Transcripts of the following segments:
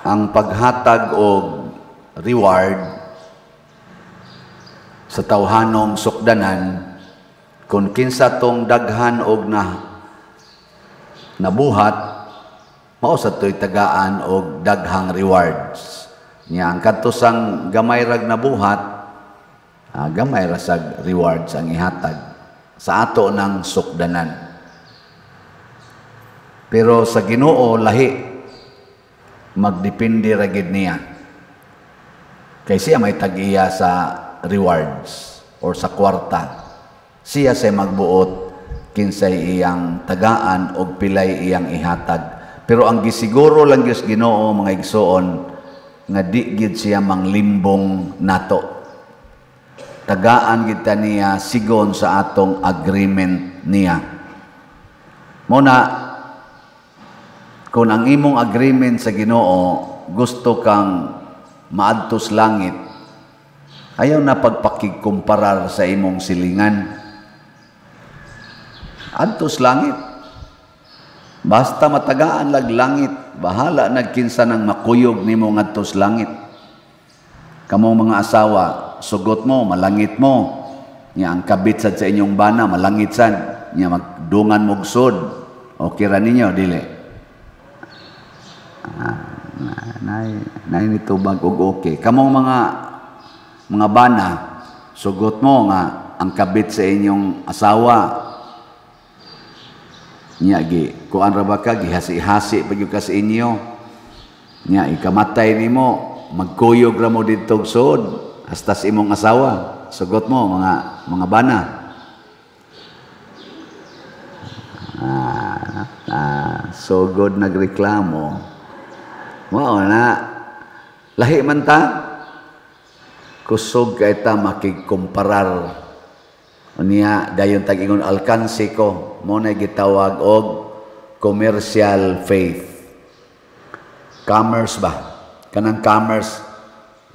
Ang paghatag og reward sa tawhanong sukdanan, kung kinsa tong daghan og na nabuhat, mao sa to'y tagaan og daghang rewards. Nya ang kadto sang gamay rag nabuhat, gamay ra sag rewards ang ihatag sa ato ng sukdanan. Pero sa Ginoo lahi, magdepende ra gid niya. Kay siya may tag-iya sa rewards or sa kwarta. Siya say magbuot kinsay iyang tagaan og pilay iyang ihatag. Pero ang gisiguro lang gyud Ginoo, mga igsoon, nga di gid siya manglimbong nato. Tagaan gid ta niya sigon sa atong agreement niya. Mao na kung ang imong agreement sa Ginoo, gusto kang maadtos langit, ayaw na pagpakigkumparar sa imong silingan. Adtos langit. Basta matagaan lag langit, bahala nagkinsa nang makuyog nimo ngadtos langit. Kamong mga asawa, sugot mo, malangit mo. Nya ang kabit sad sa inyong bana, malangit sad. Nya magdungan mo sud. Okay ra ninyo, dili? Ah, nay nitubag og okay. Kamong mga bana, sugot mo nga ang kabit sa inyong asawa, nya gi kuan ra ba ka, gihasi-hasi pa gyud ka sa inyo. Nya ikamatay nimo, magkuyog ra mo didto sud hasta sa imong asawa. Sugot mo, mga bana. Sugod nagreklamo. Mao na lahi man ta, kusog kay ta makigkumparar. Unya dayon tag-ingon, "Alkanse ko." Mo na gitawag og commercial faith. Commerce ba? Kanang commerce,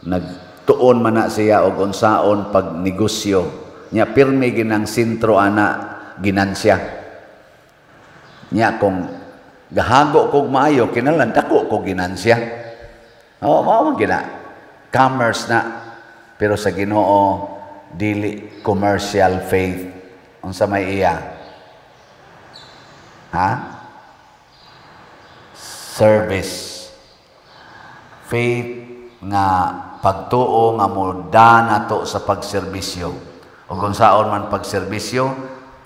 nagtuon man na siya og unsaon pag negosyo. Nya pirmi ginang sentro ana ginansya. Nya kung gahago kog maayo, kinahanglan dako kog ginansya. Oo, mao man gina. Commerce na. Pero sa Ginoo dili commercial faith. Unsa may iya? Ha? Service. Faith nga pagtuo nga muda nato sa pagserbisyo. O kung saon man pagserbisyo,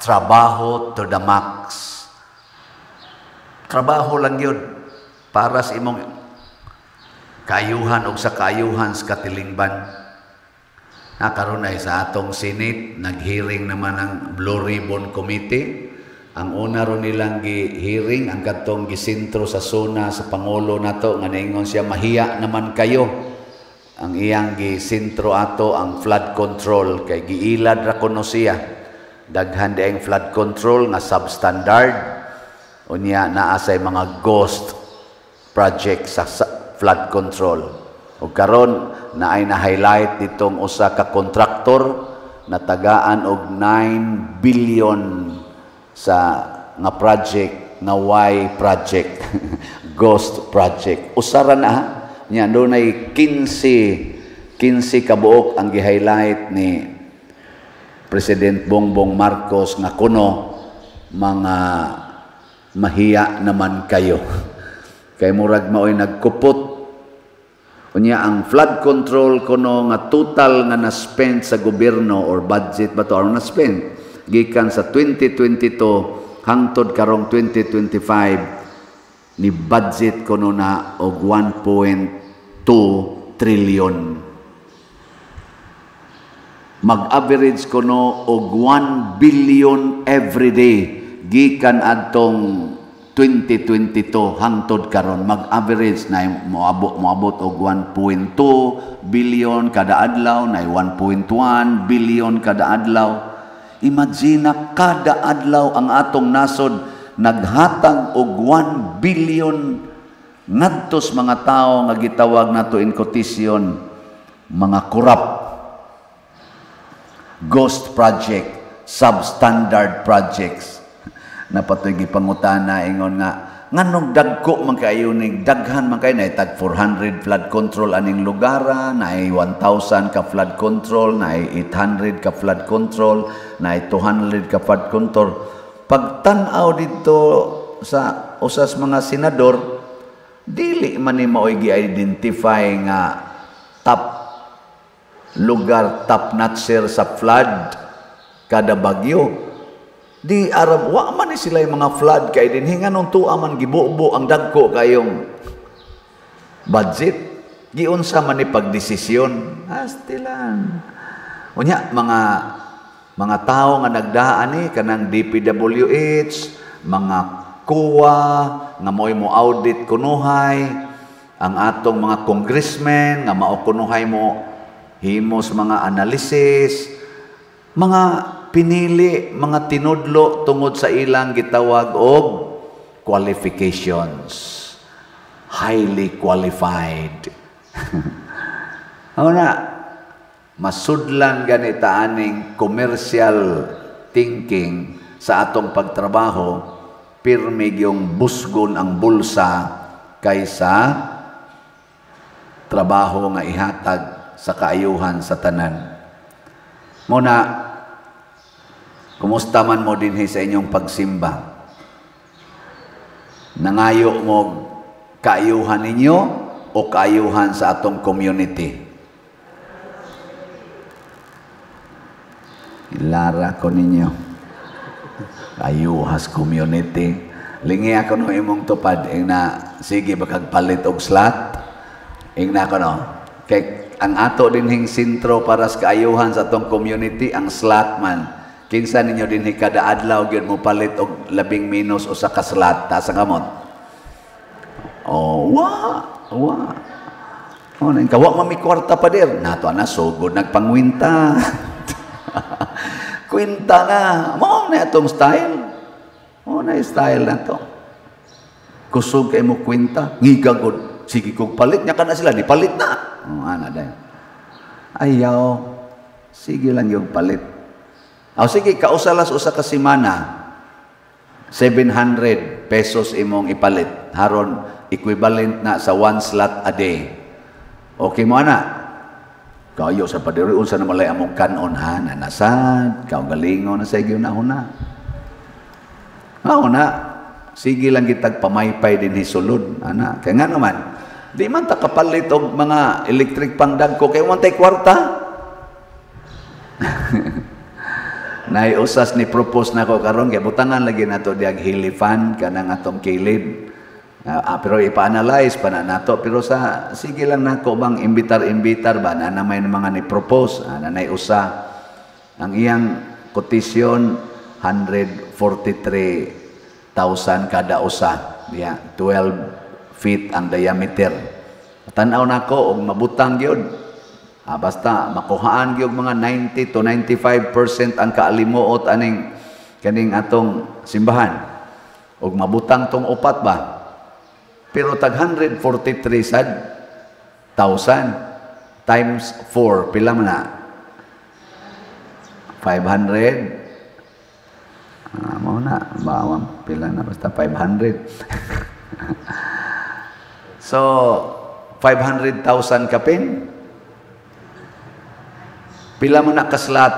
trabaho to the max. Trabaho lang yun para sa imong kaayuhan o sa kaayuhan sa katilingban. Na karon ay sa atong Senate, nag-hearing naman ang Blue Ribbon Committee. Ang una ron nilang gi-hearing ang kadtong gisentro sa SONA sa pangulo nato nga niingon siya, "Mahiya naman kayo." Ang iyang gisentro ato ang flood control kay giilad ra kuno siya. Daghan di ang flood control nga substandard. Unya naa say mga ghost project sa flood control. Ug karon naay na highlight ditong usa ka kontraktor na tagaan og 9 billion sa nga project nga Y project, ghost project. Usa ra na nya, dunay 15 kabuok ang gi-highlight ni President Bongbong Marcos nga kuno mga mahiya naman kayo kay murag maoy nagkupot. Unya ang flood control kuno nga total nga na-spend sa gobyerno or budget ba to or na-spend gikan sa 2022 hangtod karong 2025, ni budget kuno na og 1.2 trillion. Mag-average kuno og 1 billion every day gikan adtong 2022 hangtod karon. Mag-average na moabot og 1.2 billion kada adlaw, na 1.1 billion kada adlaw. Imagine na kada adlaw ang atong nasod naghatag og 1 billion ngadto sa mga tawo nga gitawag nato in quotation mga corrupt, ghost project, substandard projects. Napatoy gipangutana ingon nga Nganong dagko man kayo ning daghan man kayo, na tag 400 flood control aning lugara, na 1,000 ka flood control, na 800 ka flood control, na 200 ka flood control. Pagtan-aw dito sa usas mga senador, dili man ni maoy gi-identify nga top lugar, top notcher sa flood kada bagyo. Di Arab, wa man ni sila yung mga flood kay din hinga nung tuwa man gibubo ang dagko kayong budget. Giunsa man ni pagdesisyon. Astilan. Unya mga tao nga nagdaan ni kanang DPWH, mga COA nga mo'y mo audit kunuhay, ang atong mga congressmen nga mao kunuhay mo himos mga analysis, mga pinili, mga tinudlo tungod sa ilang gitawag og qualifications. Highly qualified. Ano na, masudlan ganita aning commercial thinking sa atong pagtrabaho, pirmi yung busgon ang bulsa kaysa trabaho nga ihatag sa kaayuhan sa tanan. Muna, kumusta man mo dinhi sa inyong pagsimba? Nangayo mo kaayuhan ninyo o kaayuhan sa atong community? Ilara ko ninyo. Ayuhas community. Lingi ako no imong tupad. Ing na, sige bakag palit og slot. Ing na ko no. Kay ang ato dinhing sentro para sa kaayuhan sa atong community, ang slot man. Kinsa ninyo dinhi kada adlaw gyud mo palit og 12 usa ka slot, taas ang kamot. Oh, wa, wa. Oh, nang kawa mami kwarta pa dir. Nato ana sugod nagpangwinta. Kwinta na. Mao na atong style. Mao na style na to. Kusog kay mo kwinta, ngigagod. Sige kog palit nya kana sila, di palit na. Oh, ana day. Ayaw. Sige lang yung palit. O sige, kausalas usa ka semana, 700 pesos imong ipalit. Haron, equivalent na sa 1 slot a day. Okay mo ana? Kayo sa padiri, unsa na malay among kanon ha? Nanasad, kaugalingon na sa igyo na huna. Mao na, sige lang gitag pamaypay din hisulod. Ana, kaya nga naman, di man ta kapalit og mga electric pangdagko, kay man tay kwarta. Nay usas ni propose nako karon kay butangan lagi nato diag hilifan kanang atong kilid. Pero ipa-analyze pa na nato, pero sa sige lang nako bang imbitar-imbitar ba na may mga ni propose na nay usa ang iyang quotation 143,000 kada usa, diya 12 feet ang diameter. Tan-aw nako og mabutang gyud. Basta makuhaan gyud mga 90 to 95% ang kaalimuot aning kaning atong simbahan. Og mabutang tong upat ba? Pero tag 143 sad thousand times 4 pila man na? 500. Mao na bawang pila na basta 500. So 500,000 kapin. Pila man na kaslat?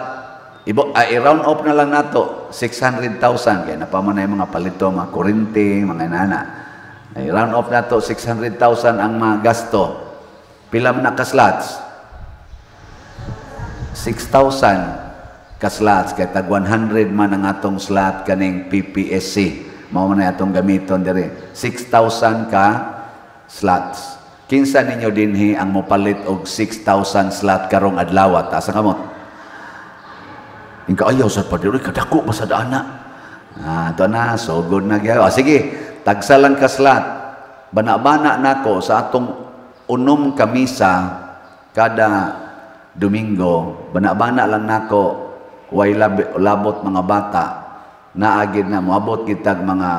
I-round off na lang nato 600,000 kay napa man na yung mga palito, mga kurente, mga inana. I-round off nato 600,000 ang mga gasto. Pila man na kaslots? 6,000 kaslots kay tag 100 man ang atong slot kaning PPSC. Mao man na atong gamiton diri. 6,000 ka slots. Kinsa ninyo dinhi ang mopalit og 6,000 slot karong adlaw? Taas ang kamot. Ingka ayaw sa padiri kadako pa sa dana. To na, so good na gyud. Sige, tagsa lang ka slot. Bana-bana nako sa atong unom kamisa kada Domingo, bana-bana lang nako way labot mga bata. Naagid na moabot kitag mga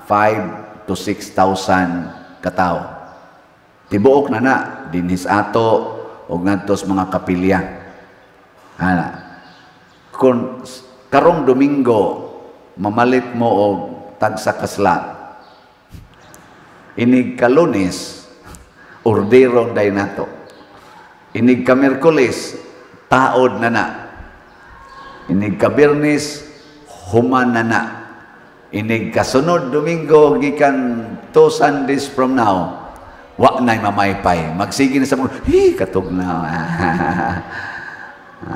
5 to 6,000 katawo. Tibuok na na dinhis ato og ngadto sa mga kapilya. Ana. Kung karong Domingo mamalit mo og tagsa ka slot. Inig ka-Lunes, orderon day nato. Inig ka Miyerkules, taod na na. Inig ka Biyernes, human na na. Inig kasunod Domingo, gikan 2 Sundays from now, wa na'y mamaypay. Magsige na sa mga, hi, katog na.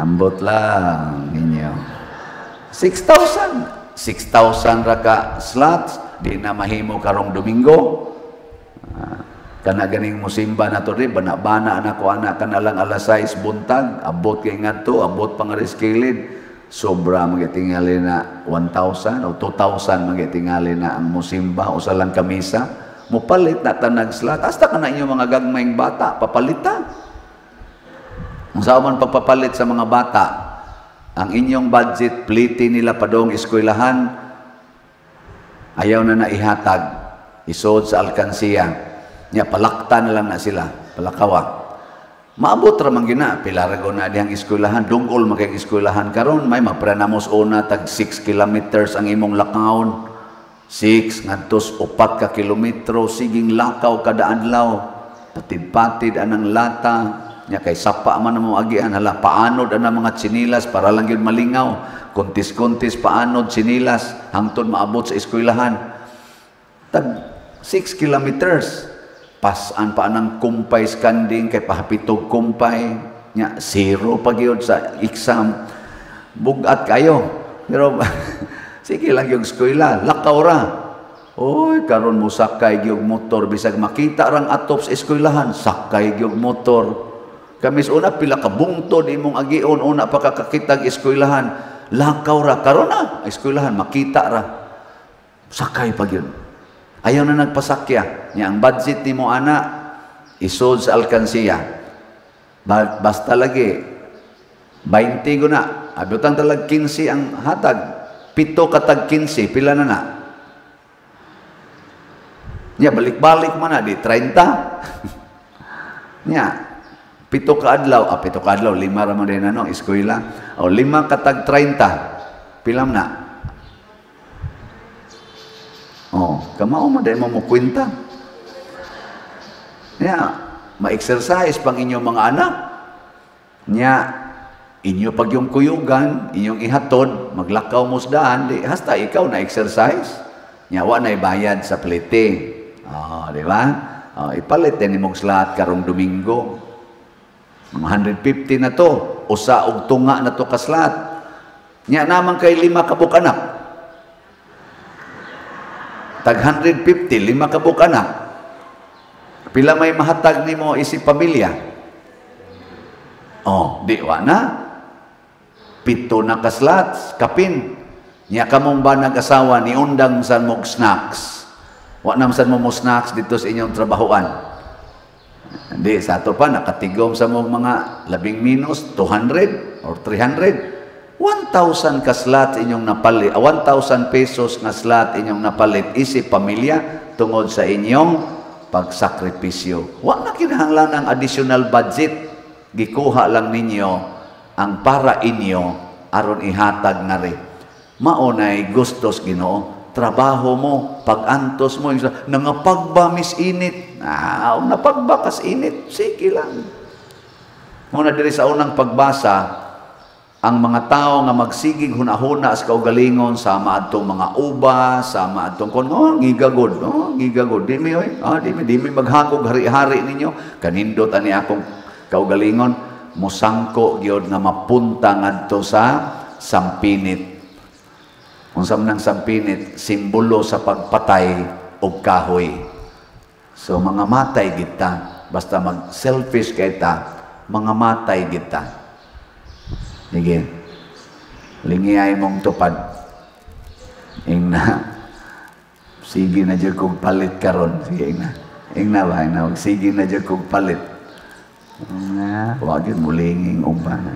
Ambot lang ninyo. 6,000. 6,000 ra ka slots, di na mahimo karong Domingo. Kana ganing musimba na to rin, bana-bana na ko ana kana lang alas 6 buntag, abot kay ngadto, abot pa nga kilid. Sobra magitingali na 1,000 o 2,000 magitingali na ang musimba usa lang kamisa. Mupalit na tanag slot. Hasta kana inyo mga gagmayng bata, papalita. Kung saan man pagpapalit sa mga bata, ang inyong budget, pliti nila padong eskwelahan, ayaw na naihatag, isod sa alkansiya. Nya palakta na lang na sila, palakawa. Maabot ra man gina, pila ra na dihang eskwelahan, dungol man kay eskwelahan karon, may mapranamos una tag 6 kilometers ang imong lakawon. 6 ngadto 4 ka kilometro siging lakaw kada adlaw. Patid-patid anang lata, nya kay sapa man mo agian, hala paanod anang mga tsinilas para lang gyud malingaw. Kontis-kontis paanod tsinilas hangtod maabot sa eskwelahan. Tag 6 kilometers. Pasan pa anang kumpay skanding kay pahapitog kumpay nya zero pa gyud sa exam. Bugat kayo. Pero sige lang yung eskwela, lakaw ra. Oy, karon mo sakay gyud motor bisag makita rang atop sa eskwelahan, sakay gyud motor. Kami sa una pila ka bungtod imong agion una pa kakakitag eskwelahan, lakaw ra karon na eskwelahan makita ra. Sakay pa gyud. Ayaw na nagpasakya. Nya ang budget nimo ana isod sa alkansiya. Basta lagi 20 go na. Abutan talag 15 ang hatag. 7 katag 15 pila na na. Nya balik-balik man na di 30. Nya 7 ka adlaw, 7 ka adlaw, 5 ra man din ano eskwela. O 5 katag 30. Pila man na? Oh, kamao man dahil mo mukwenta. Nya, ma-exercise pang inyong mga anak. Nya, inyo pag yung kuyugan, inyong ihatod, maglakaw mo sa daan, di, hasta ikaw na exercise. Nya, wa na ibayad sa plete. Oh, di ba? Oh, ipalit din imong slot karong Domingo. Mga 150 na to, usa og tunga na to ka slot. Nya naman kay 5 ka buok anak. Tag 150, 5 ka buok anak. Pila may mahatag nimo isip pamilya? Oh, di wa na. 7 na ka slots, kapin. Nya kamong ba nag-asawa ni undang san mo snacks? Wa na san mo mo snacks dito sa inyong trabahoan. Hindi, sa ato pa nakatigom sa mong mga labing minus 200 or 300. 1,000 ka slot inyong napalit, 1,000 pesos nga slot inyong napalit isip pamilya tungod sa inyong pagsakripisyo. Wa na kinahanglan ang additional budget. Gikuha lang ninyo ang para inyo aron ihatag na rin. Maunay gustos Ginoo. Trabaho mo, pagantos mo, nangapagba mis init. Ah, napagba kas init, sige lang. Muna diri sa unang pagbasa, ang mga tao nga magsigig hunahuna sa kaugalingon sama adtong mga uba, sama adtong kon, oh, ngigagod, oh, ngigagod. Di mi oy, ah, di mi maghakog hari-hari ninyo. Kanindot ani akong kaugalingon, musangko gyud nga mapunta ngadto sa sampinit. Unsa man ang sampinit, simbolo sa pagpatay og kahoy. So mga matay kita, basta mag-selfish kay ta, mga matay kita. Sige. Lingiyay mong tupad. Ingna. Sige na jud kog palit karon. Sige ingna. Ingna ba ingna, sige na jud kog palit. Nga, wa gyud mulinging uban.